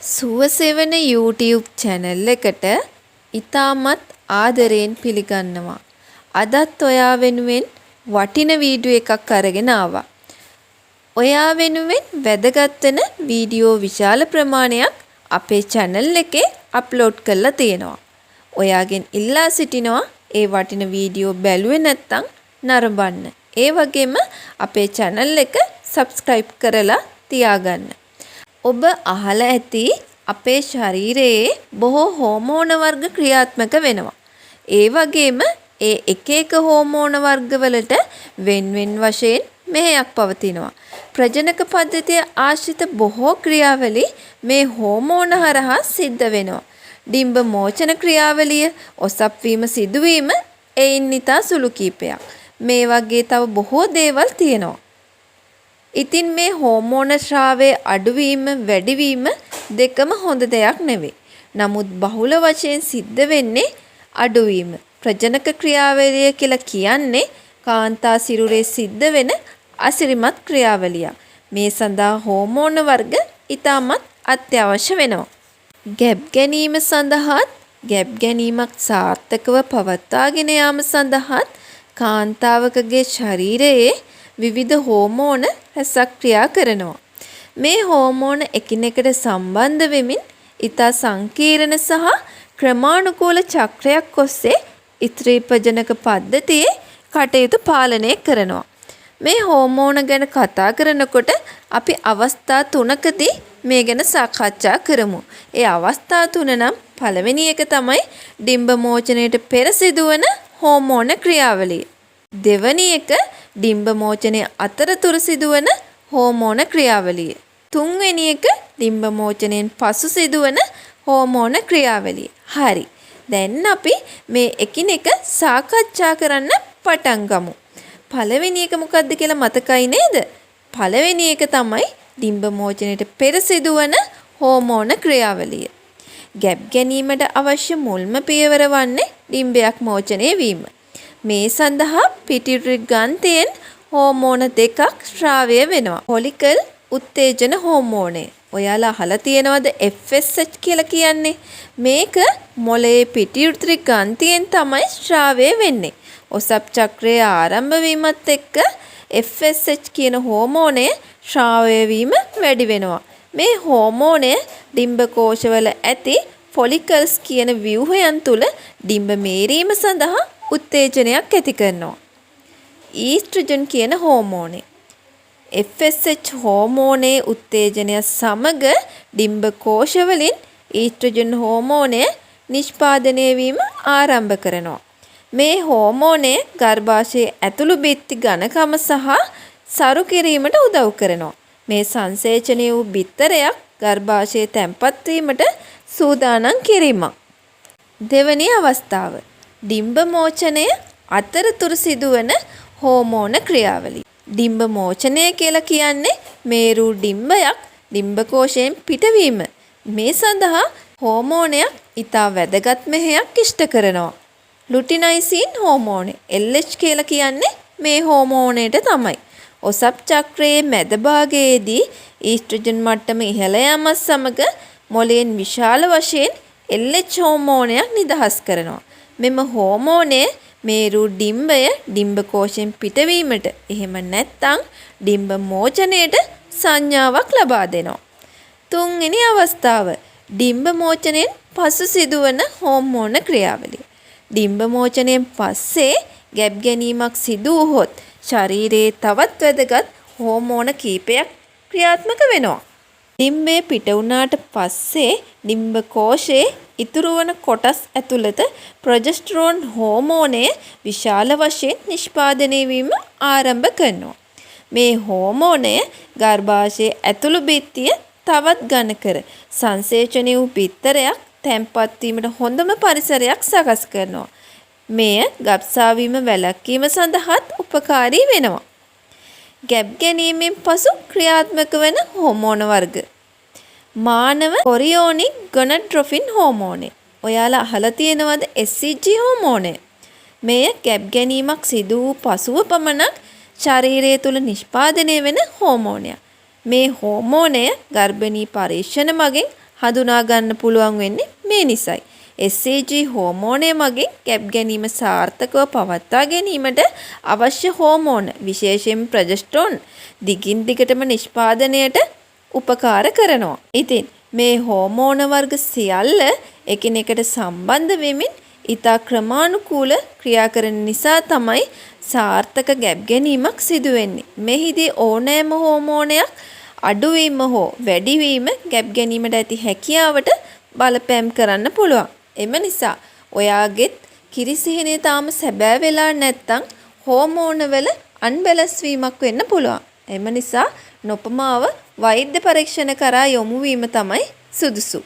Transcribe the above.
සුවසෙවන YouTube channel එකට ඉතාමත් ආදරයෙන් පිළිගන්නවා. අදත් ඔයා වෙනුවෙන් වටින වීඩියෝ එකක් අරගෙන ආවා. ඔයා වෙනුවෙන් වැදගත් වෙන වීඩියෝ විශාල ප්‍රමාණයක් අපේ චැනල් එකේ අප්ලෝඩ් කරලා තියෙනවා. ඔයාගෙන් ඉල්ලා සිටිනවා ඒ වටින වීඩියෝ බැලුවේ නැත්නම් නරඹන්න. ඒ වගේම අපේ චැනල් එක සබ්ස්ක්‍රයිබ් කරලා තියාගන්න. ඔබ අහලා ඇති අපේ ශරීරයේ බොහෝ හෝමෝන වර්ග ක්‍රියාත්මක වෙනවා. ඒ වගේම ඒ එක එක හෝමෝන වර්ගවලට වෙන් වෙන් වශයෙන් මෙහෙයක් පවතිනවා. ප්‍රජනක පද්ධතිය ආශ්‍රිත බොහෝ ක්‍රියාවලි මේ හෝමෝන හරහා සිද්ධ වෙනවා. ඩිම්බ මෝචන ක්‍රියාවලිය, ඔසප් වීම සිදුවීම එයින් ඉතා සුළු කීපයක්. මේ වගේ තව බොහෝ දේවල් තියෙනවා. ඉතින් මේ හෝමෝන ශ්‍රාවය අඩුවීම වැඩිවීම දෙකම හොඳ දෙයක් නෙවෙයි. නමුත් බහුල වශයෙන් සිද්ධ වෙන්නේ අඩුවීම. ප්‍රජනක ක්‍රියාවලිය කියලා කියන්නේ කාන්තා සිරුරේ සිද්ධ වෙන අසිරිමත් ක්‍රියාවලියක්. මේ සඳහා හෝමෝන වර්ග ඉතාමත් අත්‍යවශ්‍ය වෙනවා. ගැබ් ගැනීම සඳහාත් ගැබ් ගැනීමක් සාර්ථකව පවත්වාගෙන යාම සඳහාත් කාන්තාවකගේ ශරීරයේ විවිධ හෝමෝන රැසක් ක්‍රියා කරනවා. මේ හෝමෝන එකිනෙකට සම්බන්ධ වෙමින් ඉතා සංකීර්ණ සහ ක්‍රමානුකූල චක්‍රයක් ඔස්සේ ස්ත්‍රී ප්‍රජනක පද්ධතියේ කටයුතු පාලනය කරනවා. මේ හෝමෝන ගැන කතා කරනකොට අපි අවස්ථා තුනකදී මේ ගැන සාකච්ඡා කරමු. ඒ අවස්ථා තුන නම් පළවෙනි එක තමයි ඩිම්බ මෝචනයට පෙර සිදුවන හෝමෝන ක්‍රියාවලිය. දෙවනි එක ඩිම්බ මෝචනය අතරතුර සිදුවන හෝමෝන ක්‍රියාවලිය. තුන්වෙනි එක ඩිම්බ මෝචනයෙන් පසු සිදුවන හෝමෝන ක්‍රියාවලිය. හරි. දැන් අපි මේ එකිනෙක සාකච්ඡා කරන්න පටන් ගමු. පළවෙනි එක මොකද්ද කියලා මතකයි නේද? පළවෙනි එක තමයි ඩිම්බ මෝචනයට පෙර සිදුවන හෝමෝන ක්‍රියාවලිය. ගැබ් ගැනීමට අවශ්‍ය මුල්ම පියවර වන්නේ ඩිම්බයක් මෝචනය වීම. මේ සඳහා පිටියුටරි ග්‍රන්ථියෙන් හෝමෝන දෙකක් ශ්‍රාවය වෙනවා. ෆොලිකල් උත්තේජන හෝමෝනය. ඔයාලා අහලා තියෙනවද FSH කියලා කියන්නේ? මේක මොළයේ පිටියුටරි ග්‍රන්ථියෙන් තමයි ශ්‍රාවය වෙන්නේ. ඔසප් චක්‍රය ආරම්භ වීමත් එක්ක FSH කියන හෝමෝනය ශ්‍රාවය වීම වැඩි වෙනවා. මේ හෝමෝනය ඩිම්බ කෝෂවල ඇති ෆොලිකල්ස් කියන ව්‍යුහයන් තුල ඩිම්බ මේරීම සඳහා උත්තේජනයක් ඇති කරනවා. ඊස්ට්‍රජන් කියන හෝමෝනය. FSH හෝමෝනයේ උත්තේජනය සමග ඩිම්බ කෝෂවලින් ඊස්ට්‍රජන් හෝමෝනය නිෂ්පාදනය වීම ආරම්භ කරනවා. මේ හෝමෝනය ගර්භාෂයේ ඇතුළු බිත්ති ඝනකම සහ සරු කිරීමට උදව් කරනවා. මේ සංසේචනය වූ බිත්තරයක් ගර්භාෂයේ තැන්පත් වීමට සූදානම් කිරීමක්. දෙවැනි අවස්ථාව ඩිම්බ මෝචනය අතරතුර සිදුවන හෝමෝන ක්‍රියාවලිය. ඩිම්බ මෝචනය කියලා කියන්නේ මේරු ඩිම්බයක් ඩිම්බ කෝෂයෙන් පිටවීම. මේ සඳහා හෝමෝනයක් ඉතා වැදගත් මෙහෙයක් ඉෂ්ට කරනවා. ලුටිනයිසින් හෝමෝනය LH කියලා කියන්නේ මේ හෝමෝනයට තමයි. ඔසප් චක්‍රයේ මැද භාගයේදී ඊස්ට්‍රජන් මට්ටම ඉහළ යාමත් සමග මොළයෙන් විශාල වශයෙන් LH හෝමෝනයක් නිදහස් කරනවා. මෙම හෝමෝනය මේරු ඩිම්බය ඩිම්බ කෝෂයෙන් පිටවීමට එහෙම නැත්නම් ඩිම්බ මෝචනයට සංඥාවක් ලබා දෙනවා. තුන්වෙනි අවස්ථාව ඩිම්බ මෝචනයෙන් පසු සිදුවන හෝමෝන ක්‍රියාවලිය. ඩිම්බ මෝචනයෙන් පස්සේ ගැබ් ගැනීමක් සිදු වුවහොත් ශරීරයේ තවත් වැදගත් හෝමෝන කීපයක් ක්‍රියාත්මක වෙනවා. ඩිම්බය පිට වුණාට පස්සේ ඩිම්බ කෝෂයේ ඉතුරු වන කොටස් ඇතුළත ප්‍රොජෙස්ටරෝන් හෝමෝනය විශාල වශයෙන් නිෂ්පාදනය වීම ආරම්භ කරනවා. මේ හෝමෝනය ගර්භාෂයේ ඇතුළු බිත්තිය තවත් ඝන කර සංසේචනය වූ බිත්තරයක් තැන්පත් වීමට හොඳම පරිසරයක් සකස් කරනවා. මෙය ගබ්සා වීම වැළැක්වීම සඳහාත් උපකාරී වෙනවා. ගැබ් ගැනීමෙන් පසු ක්‍රියාත්මක වන හෝමෝන වර්ග. මානව කොරියෝනික් ගොනඩොට්‍රොපින් හෝමෝනය. ඔයාලා අහලා තියෙනවද HCG හෝමෝනය? මෙය ගැබ් ගැනීමක් සිදු වූ පසුව පමණක් ශරීරය තුළ නිෂ්පාදනය වෙන හෝමෝනයක්. මේ හෝමෝනය ගර්භණී පරීක්ෂණ මගින් හඳුනා ගන්න පුළුවන් වෙන්නේ මේ නිසයි. HCG හෝමෝනය මගින් ගැබ් ගැනීම සාර්ථකව පවත්වා ගැනීමට අවශ්‍ය හෝමෝන, විශේෂයෙන් ප්‍රොජෙස්ටරෝන් දිගින් දිගටම නිෂ්පාදනයට උපකාර කරනවා. ඉතින් මේ හෝමෝන වර්ග සියල්ල එකිනෙකට සම්බන්ධ වෙමින් ඉතා ක්‍රමානුකූල ක්‍රියා කරන නිසා තමයි සාර්ථක ගැබ් ගැනීමක් සිදු වෙන්නේ. මෙහිදී ඕනෑම හෝමෝනයක් අඩුවීම හෝ වැඩිවීම ගැබ් ගැනීමට ඇති හැකියාවට බලපෑම් කරන්න පුළුවන්. එම නිසා ඔයාගෙත් කිරිසිහිනය තාම සැබෑ වෙලා නැත්නම් හෝමෝනවල අන්බැලන්ස් වීමක් වෙන්න පුළුවන්. එම නිසා නොපමාව වෛද්‍ය පරීක්ෂණ කරා යොමු වීම තමයි සුදුසු.